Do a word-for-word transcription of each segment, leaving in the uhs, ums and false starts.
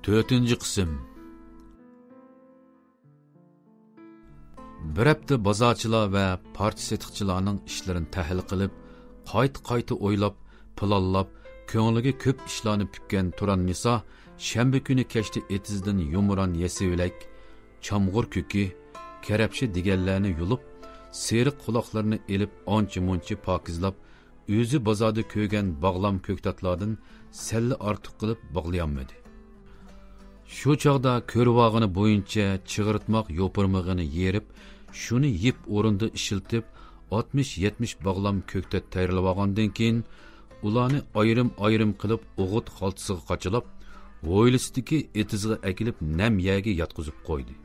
تۆتىنچى قىسىم. بىر ھەپتە بازارچىلار ۋە پارچە سېتىقچىلارنىڭ ئىشلىرىنى تەھلىل قىلىپ، قايتا-قايتا ئويلاپ، پىلانلاپ، كۆڭلىگە كۆپ ئىشلارنى پۈككەن تۇران نىسا شەنبە كۈنى كەچتە ئېتىزدىن يۇمران يېسىۋىلەك، چامغۇر كۆكى، كەرەپشە دېگەنلەرنى يۇلۇپ، سېرىق قۇلاقلىرىنى ئېلىپ، ئانچە-مۇنچە پاكىزلاپ، ئۆزى بازاردا كۆرگەن باغلام كۆكتاتلاردىن سەللە ئارتۇق قىلىپ باغلىيالمىدى. شۇ چاغدا كۆرۈۋالغىنى بويىچە چىغرىتماق يوپۇرمىقىنى يېرىپ، شۇنى يىپ ئورنىدا ئىشلىتىپ، ئاتمىش يەتمىش باغلام كۆكتات تەييارلىۋالغاندىن كېيىن، ئۇلارنى ئايرىم-ئايرىم قىلىپ ئوغۇت خالتىسىغا قاچىلاپ، ھويلىسىدىكى ئېتىزغا ئەكېلىپ نەم يەرگە ياتقۇزۇپ قويدى.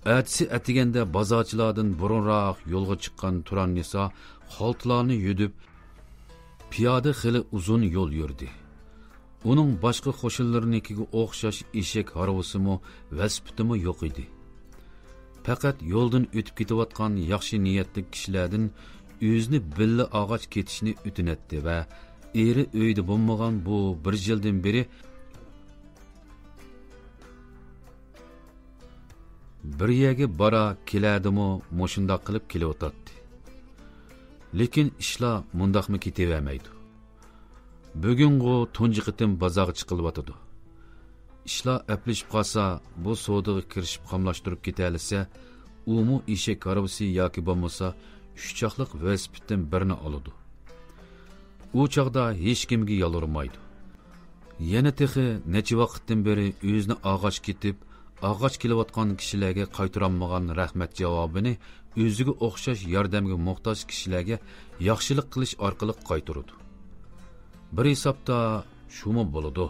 ئەتىسى ئەتىگەندە بازارچىلاردىن بۇرۇنراق يولغا چىققان تۇران نىسا خالتىلارنى يۈدۈپ، پىيادە خېلى ئۇزۇن يول يۈردى. ئۇنىڭ باشقا قوشنىلىرىنىڭكىگە ئوخشاش ئېشەك ھارۋىسىمۇ، ۋېلىسىپىتىمۇ يوق ئىدى. پەقەت يولدىن ئۆتۈپ كېتىۋاتقان ياخشى نىيەتلىك كىشىلەردىن ئۆزىنى بىللە ئالغاچ كېتىشنى ئۆتۈنەتتى ۋە ئېرى ئۆيدە بولمىغان بۇ بىر يىلدىن بېرى بىر يەرگە بارا كېلەدىمۇ مۇشۇنداق قىلىپ كېلىۋاتاتتى. لېكىن ئىشلار مۇنداقمۇ كېتىۋەرمەيدۇ. بۈگۈنغۇ تۇنجى قېتىم بازارغا چىقىلىۋاتىدۇ. ئىشلار ئەپلىشىپ قالسا، بۇ سودىغا كىرىشىپ قاملاشتۇرۇپ كېتەلىسە، ئۇمۇ ئېشەك ھارۋىسى ياكى بولمىسا ئۈچ چاقلىق ۋېلىسىپىتتىن بىرنى ئالىدۇ. ئۇ چاغدا ھېچكىمگە يالۋۇرمايدۇ. يەنە تېخى نەچچە ۋاقىتتىن بېرى ئۆزىنى ئالغاچ كېتىپ، ئالغاچ كېلىۋاتقان كىشىلەرگە قايتۇرالمىغان رەھمەت جاۋابىنى ئۆزىگە ئوخشاش ياردەمگە موھتاج كىشىلەرگە ياخشىلىق قىلىش ئارقىلىق قايتۇرىدۇ. بىر ھېسابتا شۇمۇ بولىدۇ.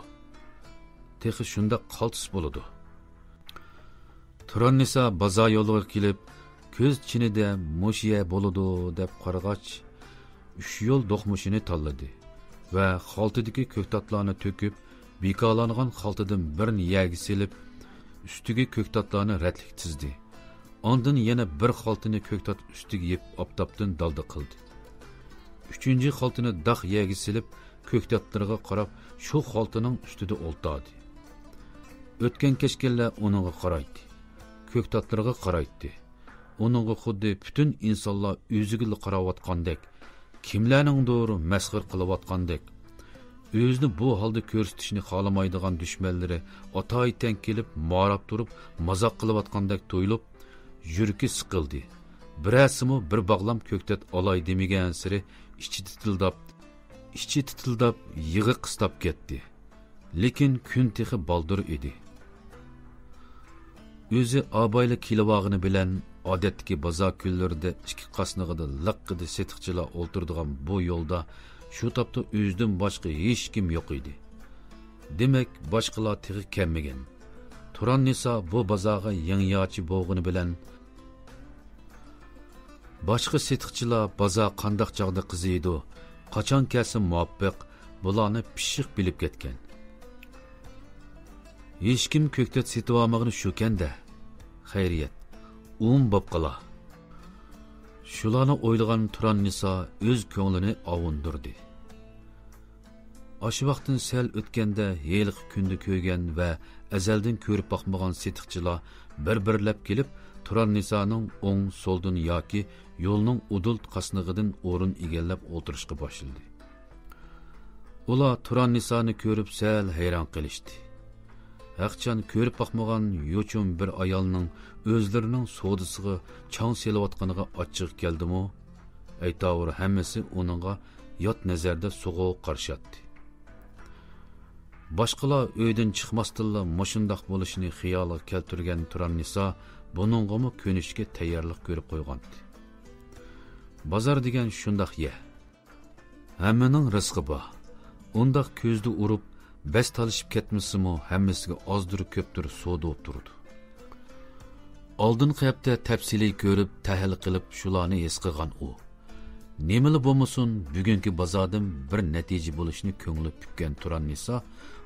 تېخى شۇنداق قالتىس بولىدۇ. تۇراننىسا بازار يولىغا كېلىپ، كۆز چىنىدە مۇشۇ يەر بولىدۇ دەپ قارىغاچ، ئۈچ يول دوقمۇشىنى تاللىدى ۋە خالتىدىكى كۆكتاتلارنى تۆكۈپ، بىكارلانغان خالتىدىن بىرنى يەرگە سېلىپ، ئۈستىگە كۆكتاتلارنى رەتلىك تىزدى. ئاندىن يەنە بىر خالتىنى كۆكتات ئۈستىگە يېپىپ ئاپتاپتىن دالدا قىلدى. ئۈچىنچى خالتىنى داق يەرگە سېلىپ، كۆكتاتلىرىغا قاراپ، شۇ خالتىنىڭ ئۈستىدە ئولتاردى. ئۆتكەن-كەچكەنلەر ئۇنىڭغا قارايتتى. كۆكتاتلىرىغا قارايتتى. ئۇنىڭغا خۇددى پۈتۈن ئىنسانلار ئۆزىگىلا قاراۋاتقاندەك، كىملەرنىڭدۇر مەسخىرە قىلىۋاتقاندەك، ئۆزىنى بۇ ھالدا كۆرسىتىشنى خالىمايدىغان دۈشمەنلىرى ئاتايىتەن كېلىپ ماراپ تۇرۇپ مازاق قىلىۋاتقاندەك تۇيۇلۇپ، يۈرىكى سىقىلدى. بىرەرسىمۇ بىر باغلام كۆكتات ئالاي دېمىگەنسېرى ئىچى تىتىلداپ، ئىچى تىتىلداپ يىغا قىستاپ كەتتى. لېكىن كۈن تېخى بالدۇر ئىدى. ئۆزى ئابايلا كېلىۋالغىنى بىلەن، ئادەتتىكى بازار كۈنلىرىدە ئىككى قاسنىغىدا لىققىدە سېتىقچىلار ئولتۇرىدىغان بۇ يولدا شۇ تاپتا ئۆزىدىن باشقا ھېچكىم يوق ئىدى. دېمەك، باشقىلار تېخى كەلمىگەن. تۇراننىسا بۇ بازارغا يېڭىچە بولغىنى بىلەن، باشقا سېتىقچىلار بازار قانداق چاغدا قىزىيدۇ، قاچان كەلسە مۇۋاپىق، بۇلارنى پىششىق بىلىپ كەتكەن. ھېچكىم كۆكتات سېتىۋالمىغىنى شۇكەن-دە. خەيرىيەت، ئۇمۇ بوپ قالا. شۇلارنى ئويلىغان تۇراننىسا ئۆز كۆڭلىنى ئاۋۇندۇردى. ئاشۇ ۋاقىتتىن سەل ئۆتكەندە، ھېلىقى كۈندە كۆرگەن ۋە ئەزەلدىن كۆرۈپ باقمىغان سېتىقچىلار بىر-بىرلەپ كېلىپ، تۇراننىسانىڭ ئوڭ، سولدىن ياكى يولنىڭ ئۇدۇل قاسنىقىدىن ئورۇن ئىگىلەپ ئولتۇرۇشقا باشلىدى. ئۇلار تۇراننىسانى كۆرۈپ سەل ھەيران قېلىشتى. ھەقچان كۆرۈپ باقمىغان يوچۇن بىر ئايالنىڭ ئۆزلىرىنىڭ سودىسىغا چاڭ سېلىۋاتقىنىغا ئاچچىقى كەلدىمۇ؟ ئەيتاۋۇر، ھەممىسى ئۇنىڭغا يات نەزەردە سوغۇق قارىشاتتى. باشقىلار ئۆيدىن چىقماستىنلا مۇشۇنداق بولۇشىنى خىيالىغا كەلتۈرگەن تۇراننىسا بۇنىڭغىمۇ كۆنۈشكە تەييارلىق كۆرۈپ قويغانتى. بازار دېگەن شۇنداق يەر. ھەممىنىڭ رىزقى بار. ئۇنداق كۆزدە ئۇرۇپ، بەس تالىشىپ كەتمىسىمۇ، ھەممىسىگە ئازدۇر-كۆپتۇر سودا بولۇپ تۇرىدۇ. ئالدىنقى ھەپتە تەپسىلىي كۆرۈپ، تەھلىل قىلىپ، شۇلارنى ھېس قىلغان ئۇ. نېمىلا بولمىسۇن، بۈگۈنكى بازاردىن بىر نەتىجە بولۇشىنى كۆڭلى پۈككەن تۇراننىسا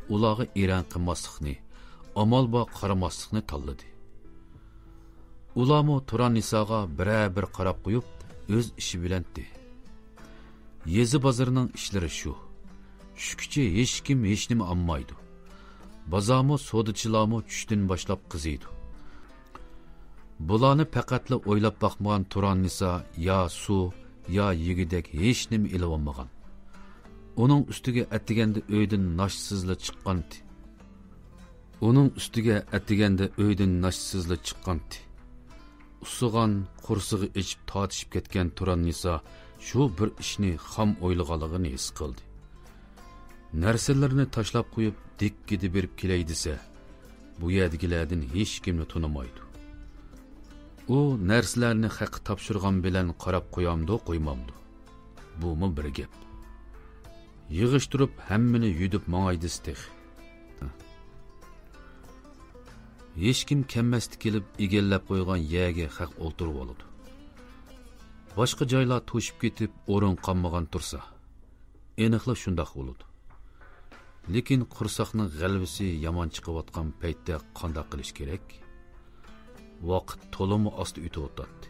ئۇلارغا ئېرەن قىلماسلىقنى، ئامال بار قارىماسلىقنى تاللىدى. ئۇلارمۇ تۇراننىساغا بىرەر بىر قاراپ قويۇپ، ئۆز ئىشى بىلەنتى. يېزا بازىرىنىڭ ئىشلىرى شۇ. چۈشكىچە ھېچكىم ھېچنېمە ئالمايدۇ. بازارمۇ، سودىچىلارمۇ چۈشتىن باشلاپ قىزىيدۇ. بۇلارنى پەقەتلا ئويلاپ باقمىغان تۇراننىسا يا سۇ، يا يېگۈدەك ھېچنېمە ئېلىۋالمىغان. ئۇنىڭ ئۈستىگە ئەتىگەندە ئۆيدىن ناشتىسىزلا چىققانتى. ئۇنىڭ ئۈستىگە ئەتىگەندە ئۆيدىن ناشتىسىزلا چىققانتى. ئۇسسىغان، قورسىقى ئېچىپ تارتىشىپ كەتكەن تۇراننىسا شۇ بىر ئىشنى خام ئويلىغانلىقىنى ھېس قىلدى. نەرسىلىرىنى تاشلاپ قويۇپ، دىككىدە بېرىپ كېلەي دېسە، بۇ يەردىكىلەردىن ھېچكىمنى تونۇمايدۇ. ئۇ نەرسىلەرنى خەققە تاپشۇرغان بىلەن قاراپ قويامدۇ، قويمامدۇ؟ بۇمۇ بىر گەپ. يىغىشتۇرۇپ ھەممىنى يۈدۈپ ماڭاي دېسە تېخى. ھېچكىم كەلمەستە كېلىپ ئىگىلەپ قويغان يەرگە خەق ئولتۇرۇۋالىدۇ. باشقا جايلار توشۇپ كېتىپ ئورۇن قالمىغان تۇرسا، ئېنىقلا شۇنداق بولىدۇ. لېكىن قورساقنىڭ غەلۋىسى يامان چىقىۋاتقان پەيتتە قانداق قىلىش كېرەك؟ ۋاقىت تولىمۇ ئاستا ئۆتۈۋاتاتتى.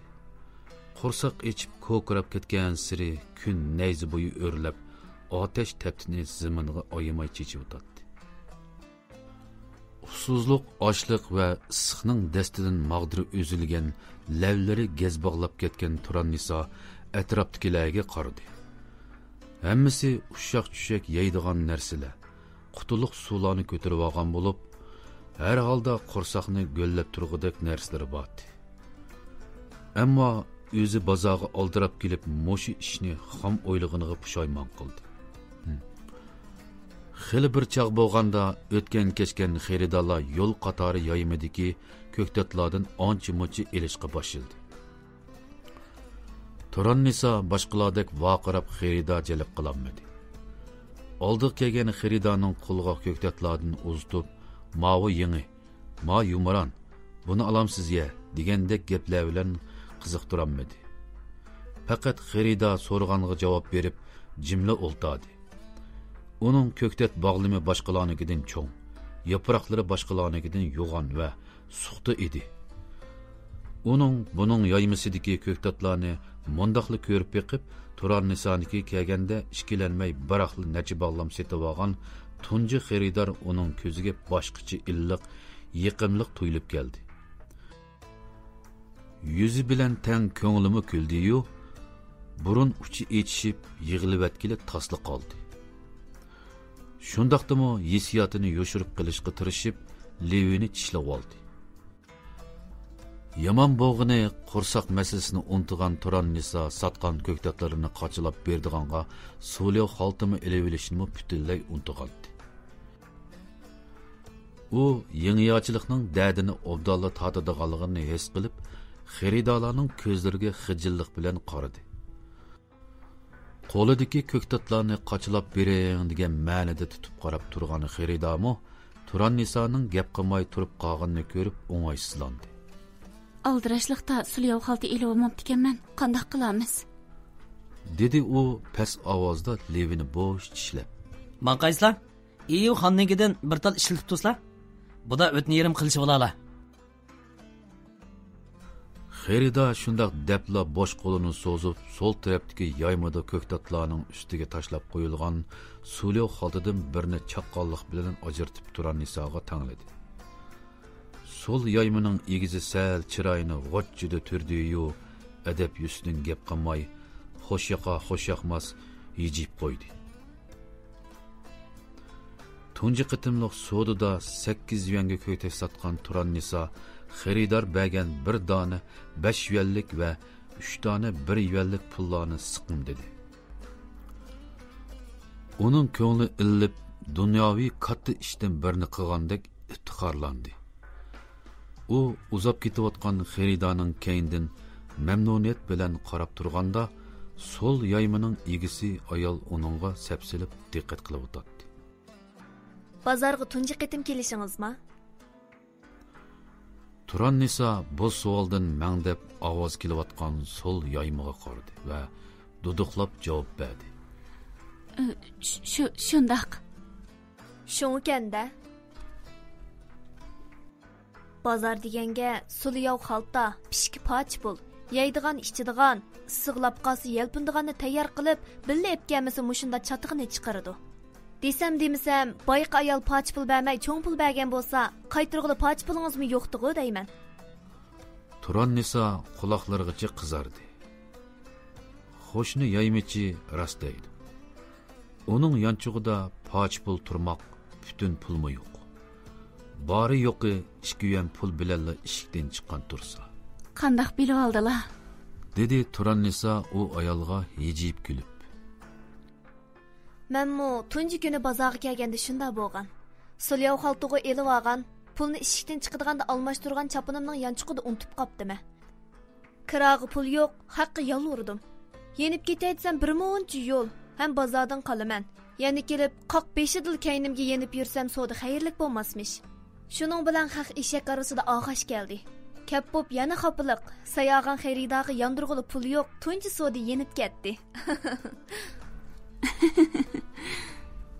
قورساق ئېچىپ كوكىراپ كەتكەنسېرى كۈن نەيزە بويى ئۆرلەپ، ئاتەش تەپتىنى زېمىنغا ئايىماي چېچىۋاتاتتى. ئۇسسۇزلۇق، ئاچلىق ۋە ئىسسىقنىڭ دەستىدىن ماغدۇرى ئۈزۈلگەن لەۋلىرى گەز باغلاپ كەتكەن تۇراننىسا ئەتراپتىكىلەرگە قارىدى. ھەممىسى ئۇششاق-چۈششەك يەيدىغان نەرسىلەر، قۇتىلىق سۇلارنى كۆتۈرۈۋالغان بولۇپ، ھەر ھالدا قورساقنى گۆللەپ تۇرغۇدەك نەرسىلىرى بارتى. ئەمما ئۆزى بازارغا ئالدىراپ كېلىپ مۇشۇ ئىشنى خام ئويلىغىنىغا پۇشايمان قىلدى. خېلى بىر چاغ بولغاندا ئۆتكەن-كەچكەن خېرىدارلار يول قاتارى يايمىدىكى كۆكتاتلاردىن ئانچە-مۇنچە ئېلىشقا باشلىدى. تۇراننىسا باشقىلاردەك ۋارقىراپ خېرىدار جەلپ قىلالمىدى. ئالدىغا كەلگەن خېرىدارنىڭ قولىغا كۆكتاتلاردىن ئۇزىتىپ، ماۋۇ يېڭى، ما يۇمران، بۇنى ئالامسىز يە دېگەندەك گەپلەر بىلەن قىزىقتۇرالمىدى. پەقەت خېرىدار سورىغانغا جاۋاب بېرىپ، جىملا ئولتاردى. ئۇنىڭ كۆكتات باغلىمى باشقىلارنىڭكىدىن چوڭ، ياپراقلىرى باشقىلارنىڭكىدىن يوغان ۋە سۇختا ئىدى. ئۇنىڭ بۇنىڭ يايمىسىدىكى كۆكتاتلارنى مۇنداقلا كۆرۈپ بېقىپ، تۇراننىسانىڭكىگە كەلگەندە ئىككىلەنمەي بىراقلا نەچچە باغلام سېتىۋالغان تۇنجى خېرىدار ئۇنىڭ كۆزىگە باشقىچە ئىللىق، يېقىملىق تۇيۇلۇپ كەلدى. يۈزى بىلەن تەڭ كۆڭلىمۇ كۈلدىيۇ، بۇرۇن ئۇچى ئېچىشىپ يىغلىۋەتكىلى تاسلا قالدى. شۇنداقتىمۇ ھېسسىياتىنى يوشۇرۇپ قېلىشقا تىرىشىپ، لېۋىنى چىشلىۋالدى. يامان بولغىنى، قورساق مەسىلىسىنى ئۇنتۇغان تۇراننىسا ساتقان كۆكتاتلىرىنى قاچىلاپ بېرىدىغانغا سۇلياۋ خالتىمۇ ئېلىۋېلىشنىمۇ پۈتۈنلەي ئۇنتۇغانىدى. ئۇ يېڭىچىلىقنىڭ دەردىنى ئوبدانلا تارتىدىغانلىقىنى ھېس قىلىپ، خېرىدارلارنىڭ كۆزلىرىگە خىجىللىق بىلەن قارىدى. قولىدىكى كۆكتاتلارنى قاچىلاپ بېرىڭ دېگەن مەنىدە تۇتۇپ قاراپ تۇرغان خېرىدارمۇ تۇراننىسانىڭ گەپ قىلماي تۇرۇپ قالغىنىنى كۆرۈپ ئوڭايسىزلاندى. ئالدىراشلىقتا سۇلياۋ خالتا ئېلىۋالماپتىكەنمەن، قانداق قىلارمىز؟ دېدى ئۇ پەس ئاۋازدا لېۋىنى بوش چىشلەپ. ماڭقايسىلا، ئىيۇ خاننىڭكىدىن بىر تال ئىشلىتىپ تۇرسىلا. بۇدا ئۆتنە يېرىم قىلىشىۋالالا. خېرىدار شۇنداق دەپلا بوش قولىنى سوزۇپ، سول تەرەپتىكى يايمىدا كۆكتاتلارنىڭ ئۈستىگە تاشلاپ قويۇلغان سۇلياۋ خالتىدىن بىرنى چاققانلىق بىلەن ئاجرىتىپ تۇراننىساغا تەڭلىدى. سول يايمىنىڭ ئىگىسى سەل چىرايىنى غۇچچىدە تۈردى-يۇ، ئەدەپ يۈزىسىدىن گەپ قىلماي، خوش ياقا، خوش ياقماس ھىجىيىپ قويدى. تۇنجى قېتىملىق سودىدا سەككىز يۈەنگە كۆكتات ساتقان تۇراننىسا خېرىدار بەرگەن بىر دانە بەش يۈەنلىك ۋە ئۈچ دانە بىر يۈەنلىك پۇللارنى سىقىمدىدى. ئۇنىڭ كۆڭلى ئىللىپ، دۇنياۋى كاتتا ئىشتىن بىرنى قىلغاندەك ئىپتىخارلاندى. ئۇ ئۇزاپ كېتىۋاتقان خېرىدارنىڭ كەينىدىن مەمنۇنىيەت بىلەن قاراپ تۇرغاندا، سول يايمىنىڭ ئىگىسى ئايال ئۇنىڭغا سەپسېلىپ دىققەت قىلىۋاتاتتى. بازارغا تۇنجى قېتىم كېلىشىڭىزما؟ تۇراننىسا بۇ سوئالدىن مەڭدەپ ئاۋاز كېلىۋاتقان سول يايمىغا قارىدى ۋە دۇدۇقلاپ جاۋاب بەردى. ئى، شۇ، شۇنداق. شۇڭىكەن-دە. بازار دېگەنگە سۇلياۋ خالتا، پىشكى پاچ پۇل، يەيدىغان، ئىچىدىغان، ئىسسىقلاپ قالسا يەلپۈنىدىغاننى تەييار قىلىپ، بىللە ئېلىپ كەلمىسە مۇشۇنداق چاتىقىنى چىقىرىدۇ. دېسەم دېمىسەم، بايىقى ئايال پاچە پۇل بەرمەي چوڭ پۇل بەرگەن بولسا، قايتۇرغىلى پاچە پۇلىڭىزمۇ يوقتىغۇ دەيمەن. تۇراننىسا قۇلاقلىرىغىچە قىزاردى. خوشنا يايمىچى راست دەيدۇ. ئۇنىڭ يانچۇقىدا پاچە پۇل تۇرماق پۈتۈن پۇلمۇ يوق. بارى يوقى ئىككى يۈەن پۇل بىلەنلا ئىشىكتىن چىققان تۇرسا. قانداق بىلىۋالدىلا؟ دېدى تۇراننىسا ئۇ ئايالغا ھىجىيىپ كۈلۈپ. مەنمۇ تۇنجى كۈنى بازارغا كەلگەندە شۇنداق بولغان. سولياۋ خالتىغا ئېلىۋالغان، پۇلنى ئىشىكتىن چىقىدىغاندا ئالماشتۇرغان چاپىنىمنىڭ يانچۇقىدا ئۇنتۇپ قاپتىمەن. كىراغا پۇل يوق، خەققە يالۋۇردۇم. يېنىپ كېتەي دېسەم بىر مۇنچە يول، ھەم بازاردىن قالىمەن. يەنە كېلىپ، قاق بېشىدىلا كەينىمگە يېنىپ يۈرسەم سودا خەيرلىك بولماسمىش. شۇنىڭ بىلەن خەق ئېشەك ئارىسىدا ئاغاش كەلدى. كەپ بوپ يەنە خاپىلىق، ساياغان خېرىدارغا ياندۇرغىلى پۇل يوق، تۇنجى سودا يېنىپ كەتتى.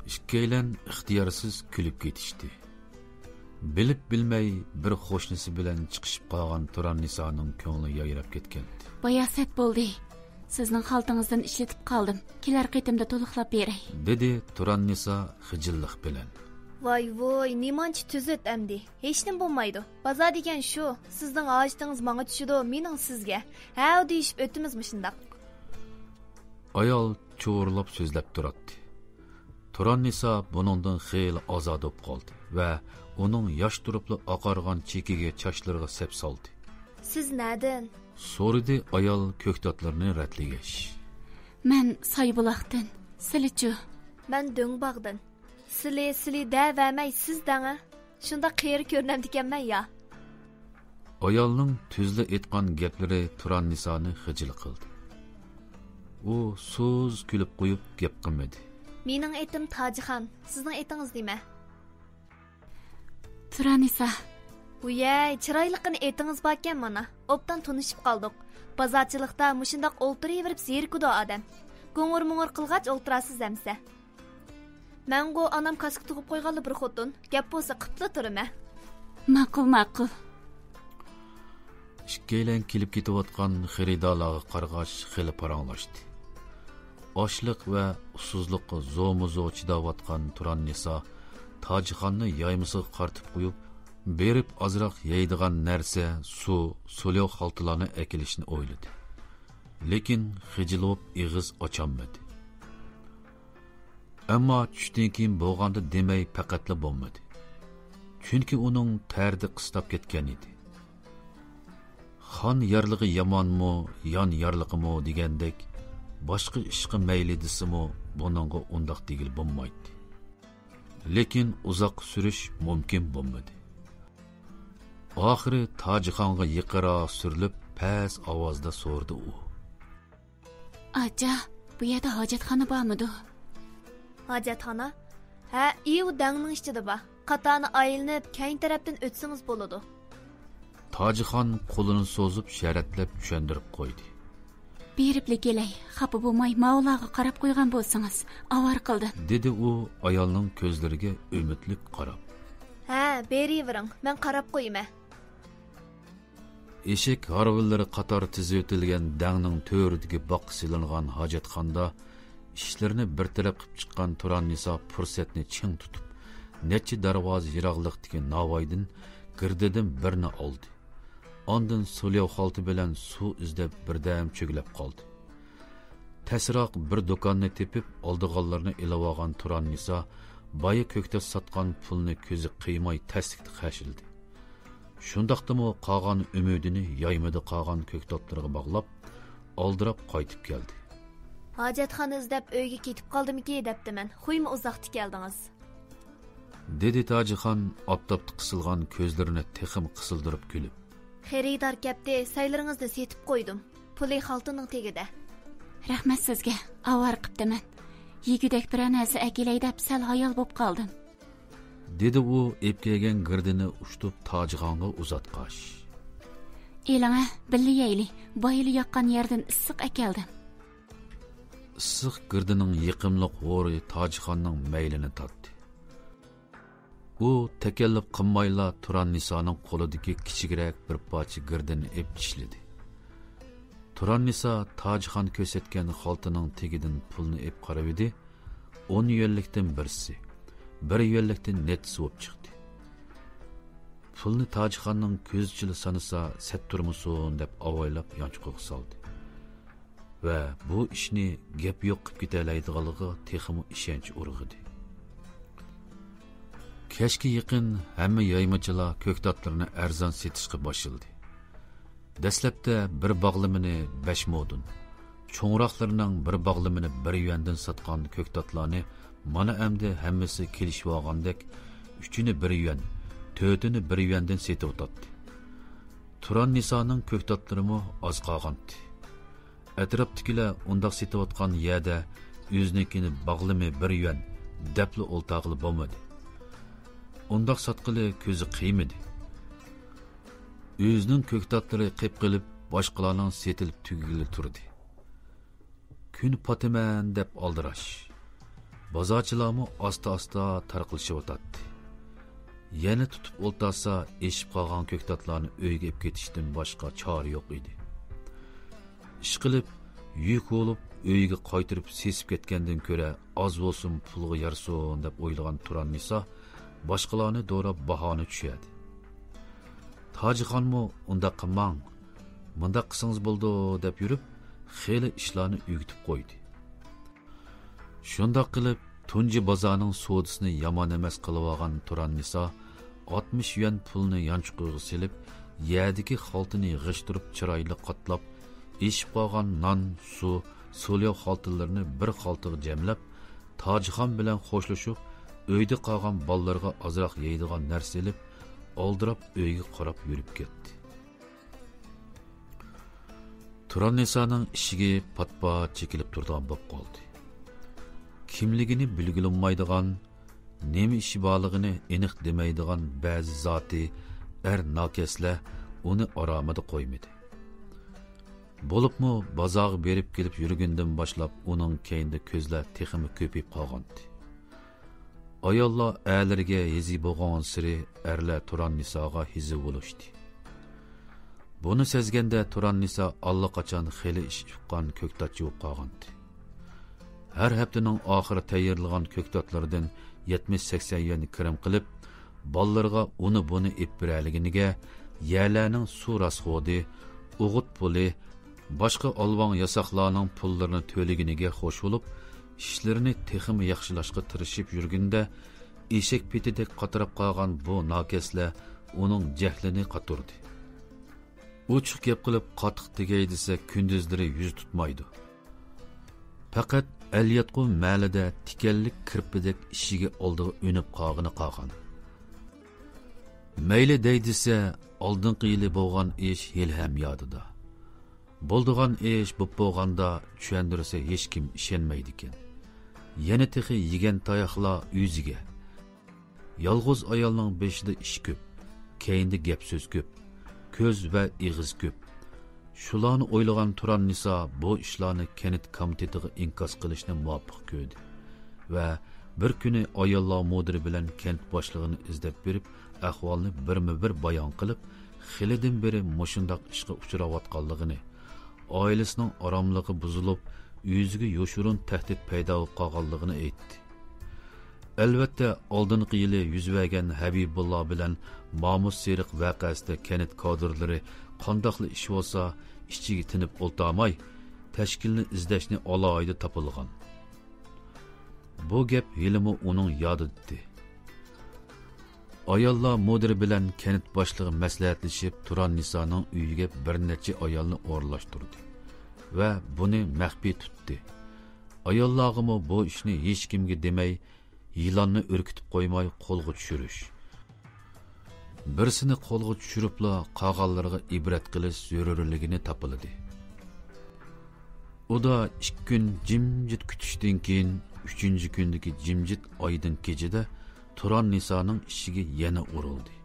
ئىككىيلەن ئىختىيارسىز كۈلۈپ كېتىشتى. بىلىپ بىلمەي بىر قوشنىسى بىلەن چىقىشىپ قالغان تۇراننىسانىڭ كۆڭلى يايراپ كەتكەنىدى. بايا سەت بولدى. سىزنىڭ خالتىڭىزدىن ئىشلىتىپ قالدىم. كېلەر قېتىمدا تولۇقلاپ بېرەي. دېدى تۇراننىسا خىجىللىق بىلەن. ۋاي ۋوي، نېمانچە تۈزۈت ئەمدى. ھېچنېمە بولمايدۇ. بازار دېگەن شۇ. سىزنىڭ ھاجىتىڭىز ماڭا چۈشىدۇ، مېنىڭ سىزگە. ھەۋ دېيىشىپ ئۆتىمىز مۇشۇنداق. ئايال چۇۋۇرلاپ سۆزلەپ تۇراتتى. تۇراننىسا بۇنىڭدىن خېلى ئازادە بولۇپ قالدى ۋە ئۇنىڭ ياش تۇرۇپلا ئاقارغان چېكىگە چاچلىرىغا سەپ سالدى. سىز نەدىن؟ سورىدى ئايال كۆكتاتلىرىنى رەتلىگەچ. مەن سايبۇلاقتىن. سىلىچۇ؟ مەن دۆڭباغدىن. سىلى، سىلى دەۋەرمەي سىز دەڭە. شۇنداق قېرى كۆرۈنەمدىكەنمەن يا؟ ئايالنىڭ تۈزلا ئېيتقان گەپلىرى تۇراننىسانى خىجىل قىلدى. ئۇ سۇس كۈلۈپ قويۇپ گەپ قىلمىدى. مېنىڭ ئېتىم تاجىخان، سىزنىڭ ئېتىڭىز نېمە؟ تۇراننىسا. ۋۇيەي، چىرايلىققىنا ئېتىڭىز باركەن مانا. ئوبدان تونۇشۇپ قالدۇق. بازارچىلىقتا مۇشۇنداق ئولتۇرۇۋېرىپ زېرىكىدۇ ئادەم. گۇڭۇر مۇڭۇر قىلغاچ ئولتۇرارسىز ئەمسە. مەنغۇ ئانام كاسكا تۇغۇپ قويغانلا بىر خوتۇن. گەپ بولسا قىپلا تۇرىمەن. ماقۇل، ماقۇل. ئىككىيلەن كېلىپ كېتىۋاتقان خېرىدارلارغا قارىغاچ خېلى پاراڭلاشتى. ئاچلىق ۋە ئۇسسۇزلۇققا زورمۇ زور چىداۋاتقان تۇراننىسا تاجىخاننى يايمىسىغا قارىتىپ قويۇپ، بېرىپ ئازراق يەيدىغان نەرسە، سۇ، سولياۋ خالتىلارنى ئەكېلىشنى ئويلىدى. لېكىن خىجىل بولۇپ ئېغىز ئاچالمىدى. ئەمما چۈشتىن كېيىن بولغاندا دېمەي پەقەتلا بولمىدى. چۈنكى ئۇنىڭ تەرىتى قىستاپ كەتكەن ئىدى. خان يارلىقى يامانمۇ، يان يارلىقىمۇ دېگەندەك، باشقا ئىشقا مەيلى دېسىمۇ، بۇنىڭغا ئۇنداق دېگىلى بولمايتتى. لېكىن ئۇزاق سۈرۈش مۇمكىن بولمىدى. ئاخىرى تاجىخانغا يېقىنراق سۈرۈلۈپ، پەس ئاۋازدا سورىدى ئۇ. ئاچا، بۇ يەردە ھاجەتخانا بارمىدۇ؟ ھاجەتخانا؟ ھە، ئىۋ دەڭنىڭ ئىچىدە بار. قاتارنى ئايلىنىپ، كەينى تەرەپتىن ئۆتسىڭىز بولىدۇ. تاجىخان قولىنى سوزۇپ، شەرەتلەپ چۈشەندۈرۈپ قويدى. بېرىپلا كېلەي، خاپا بولماي، ماۋۇلارغا قاراپ قويغان بولسىڭىز، ئاۋارە قىلدىم. دېدى ئۇ ئايالنىڭ كۆزلىرىگە ئۈمىدلىك قاراپ. ھە، بېرىۋېرىڭ، مەن قاراپ قويىمەن. ئېشەك ھارۋىلىرى قاتار تىزىۋېتىلگەن دەڭنىڭ تۆرىدىكى باغقا سېلىنغان ھاجەتخانىدا ئىشلىرىنى بىر تەرەپ قىلىپ چىققان تۇراننىسا پۇرسەتنى چىڭ تۇتۇپ، نەچچە دەرۋازا يىراقلىقتىكى ناۋايدىن گىردىدىن بىرنى ئالدى. ئاندىن سولياۋ خالتا بىلەن سۇ ئىزدەپ بىردەم چۆگىلەپ قالدى. تەسراق بىر دۇكاننى تېپىپ، ئالىدىغانلىرىنى ئېلىۋالغان تۇراننىسا بايا كۆكتات ساتقان پۇلنى كۆزى قىيماي تەسلىكتە خەجلىدى. شۇنداقتىمۇ قالغان ئۈمىدىنى يايمىدا قالغان كۆكتاتلىرىغا باغلاپ، ئالدىراپ قايتىپ كەلدى. ھاجەتخانا ئىزدەپ ئۆيگە كېتىپ قالدىمىكى دەپتىمەن، خويمۇ ئۇزاقتا كەلدىڭىز. دېدى تاجىخان ئاپتاپتا قىسىلغان كۆزلىرىنى تېخىمۇ قىسىلدۇرۇپ كۈلۈپ. خېرىدار كەپتى، سايلىرىڭىزنى سېتىپ قويدۇم. پۇلى خالتىنىڭ تېگىدە. رەھمەت سىزگە، ئاۋارە قىپتىمەن. يېگۈدەك بىرەر نەرسە ئەكېلەي دەپ سەل ھايال بوپ قالدىم. دېدى ئۇ ئېلىپ كەلگەن گىردىنى ئۇشتۇپ تاجىخانغا ئۇزاتقاچ. ئېلىڭە، بىللە يەيلى، بايىلا ياققان يەردىن ئىسسىق ئەكەلدىم. ئىسسىق گىردىنىڭ يېقىملىق ھورى تاجىخاننىڭ مەيلىنى تارتتى. ئۇ تەكەللۇپ قىلمايلا تۇراننىسانىڭ قولىدىكى كىچىكرەك بىر پارچە گىردىنى ئېلىپ چىشلىدى. تۇراننىسا تاجىخان كۆرسەتكەن خالتىنىڭ تېگىدىن پۇلنى ئېلىپ قارىۋىدى، ئون يۈەنلىكتىن بىرسى، بىر يۈەنلىكتىن نەچچىسى بولۇپ چىقتى. پۇلنى تاجىخاننىڭ كۆزىچىلا سانىسا سەت تۇرمىسۇن دەپ ئاۋايلاپ يانچۇقىغا سالدى. ۋە بۇ ئىشنى گەپ يوق قىلىپ كېتەلەيدىغانلىقىغا تېخىمۇ ئىشەنچ ئۇرغۇدى. كەچكە يېقىن ھەممە يايمىچىلار كۆكتاتلىرىنى ئەرزان سېتىشقا باشلىدى. دەسلەپتە بىر باغلىمىنى بەش مودىن، چوڭراقلىرىنىڭ بىر باغلىمىنى بىر يۈەندىن ساتقان كۆكتاتلارنى مانا ئەمدى ھەممىسى كېلىشىۋالغاندەك ئۈچىنى بىر يۈەن، تۆتىنى بىر يۈەندىن سېتىۋاتاتتى. تۇران نىسانىڭ كۆكتاتلىرىمۇ ئاز قالغانتى. ئەتراپتىكىلەر ئۇنداق سېتىۋاتقان يەردە ئۆزىنىڭكىنى باغلىمى بىر يۈەن دەپلا ئولتاغىلى بولمىدى. ئۇنداق ساتقىلى كۆزى قىيمىدى. ئۆزىنىڭ كۆكتاتلىرى قېپ قېلىپ، باشقىلارنىڭ سېتىلىپ تۈگىگىلى تۇردى. كۈن پاتىمەن دەپ ئالدىراش. بازارچىلارمۇ ئاستا-ئاستا تارقىلىشىۋاتاتتى. يەنە تۇتۇپ ئولتۇرسا، ئېشىپ قالغان كۆكتاتلارنى ئۆيگە ئېلىپ كېتىشتىن باشقا چارە يوق ئىدى. ئىشقىلىپ، يۈك بولۇپ ئۆيىگە قايتۇرۇپ سېسىپ كەتكەندىن كۆرە، ئاز بولسۇن پۇلغا يارىسۇن دەپ ئويلىغان تۇران نىسا باشقىلارنى دوراپ باھانى چۈشەردى. تاجىخانمۇ «ئۇنداق قىلماڭ، مۇنداق قىلسىڭىز بولىدۇ» دەپ يۈرۈپ، خېلى ئىشلارنى ئۆگىتىپ قويدى. شۇنداق قىلىپ، تۇنجى بازارنىڭ سودىسىنى يامان ئەمەس قىلىۋالغان تۇران نىسا ئاتمىش يۈەن پۇلنى يانچۇقىغا سېلىپ، يەردىكى خالتىنى يىغىشتۇرۇپ، چىرايلىق قاتلاپ، ئېشىپ قالغان نان، سۇ، سولياۋ خالتىلىرىنى بىر خالتىغا جەملەپ، تاجىخان بىلەن خوشلىشىپ، ئۆيدە قالغان بالىلىرىغا ئازراق يەيدىغان نەرسە ئېلىپ، ئالدىراپ ئۆيىگە قاراپ يۈرۈپ كەتتى. تۇران نىسانىڭ ئىشىكى پات-پات چېكىلىپ تۇرىدىغان بولۇپ قالدى. كىملىكىنى بىلگىلى بولمايدىغان، نېمە ئىشى بارلىقىنى ئېنىق دېمەيدىغان بەزى زاتى ئەر ناكەسلەر ئۇنى ئارامىدا قويمىدى. بولۇپمۇ بازارغا بېرىپ كېلىپ يۈرگىنىدىن باشلاپ ئۇنىڭ كەينىدە كۆزلەر تېخىمۇ كۆپىيىپ قالغانىدى. ئاياللار ئەرلىرىگە ھېزى بولغانسېرى ئەرلەر تۇران نىساغا ھېزى بولۇشتى. بۇنى سەزگەندە تۇران نىسا ئاللىقاچان خېلى ئىش ئۇققان كۆكتاتچى بولۇپ قالغانىدى. ھەر ھەپتىنىڭ ئاخىرى تەييارلىغان كۆكتاتلىرىدىن يەتمىش سەكسەن يۈەن كىرىم قىلىپ، بالىلىرىغا ئۇنى بۇنى ئېلىپ بېرەلىگىنىگە، يەرلەرنىڭ سۇ راسخوتى، ئوغۇت پۇلى، باشقا ئالۋاڭ ياساقلارنىڭ پۇللىرىنى تۆلىگىنىگە خوش بولۇپ، ئىشلىرىنى تېخىمۇ ياخشىلاشقا تىرىشىپ يۈرگىنىدە، ئېشەك پېتىدەك قاتراپ قالغان بۇ ناكەسلەر ئۇنىڭ جەھلىنى قاتۇردى. ئوچۇق گەپ قىلىپ، قاتتىق تېگەي دېسە، كۈندۈزلىرى يۈز تۇتمايدۇ. پەقەت ئەلياتقۇ مەھەللىدە تىكەنلىك كىرپىدەك ئىشىكى ئالدىغا ئۈنۈپ قالغىنى قالغان. مەيلى دەي دېسە، ئالدىنقى يىلى بولغان ئىش ھېلىھەم يادىدا. بولىدىغان ئىش بوپ بولغاندا چۈشەندۈرسە ھېچكىم ئىشەنمەيدىكەن. يەنە تېخى يېگەن تاياقلار ئۆزىگە. يالغۇز ئايالنىڭ بېشىدا ئىش كۆپ، كەينىدە گەپ سۆز كۆپ، كۆز ۋە ئېغىز كۆپ. شۇلارنى ئويلىغان تۇران نىسا بۇ ئىشلارنى كەنت كومىتېتىغا ئىنكاس قىلىشنى مۇۋاپىق كۆردى ۋە بىر كۈنى ئاياللار مۇدىرى بىلەن كەنت باشلىقىنى ئىزدەپ بېرىپ، ئەھۋالنى بىرمۇ بىر بايان قىلىپ، خېلىدىن بېرى مۇشۇنداق ئىشقا ئۇچراۋاتقانلىقىنى، ئائىلىسىنىڭ ئاراملىقى بۇزۇلۇپ، ئۆزىگە يوشۇرۇن تەھدىت پەيدا بولۇپ قالغانلىقىنى ئېيتتى. ئەلۋەتتە، ئالدىنقى يىلى يۈز بەرگەن ھەبىبۇللا بىلەن مامۇت سېرىق ۋەقەسىدە كەنت كادىرلىرى قانداقلا ئىش بولسا ئىچىگە تىنىپ ئولتۇرماي، تەشكىلنى ئىزدەشنى ئالاھىدە تاپىلىغان. بۇ گەپ ھېلىمۇ ئۇنىڭ يادىدىتى. ئاياللار مۇدىرى بىلەن كەنت باشلىقى مەسلىھەتلىشىپ، تۇران نىسانىڭ ئۆيىگە بىر نەچچە ئايالنى ئورۇنلاشتۇردى ۋە بۇنى مەخپىي تۇتتى. ئاياللارغىمۇ بۇ ئىشنى ھېچكىمگە دېمەي، يىلاننى ئۈركۈتۈپ قويماي قولغا چۈشۈرۈش، بىرسىنى قولغا چۈشۈرۈپلا قالغانلىرىغا ئىبرەت قىلىش زۆرۈرلۈكىنى تاپىلىدى. ئۇدا ئىككى كۈن جىمجىت كۈتۈشتىن كېيىن، ئۈچىنچى كۈندىكى جىمجىت ئايدىڭ كېچىدە تۇران نىسانىڭ ئىشىكى يەنە ئۇرۇلدى.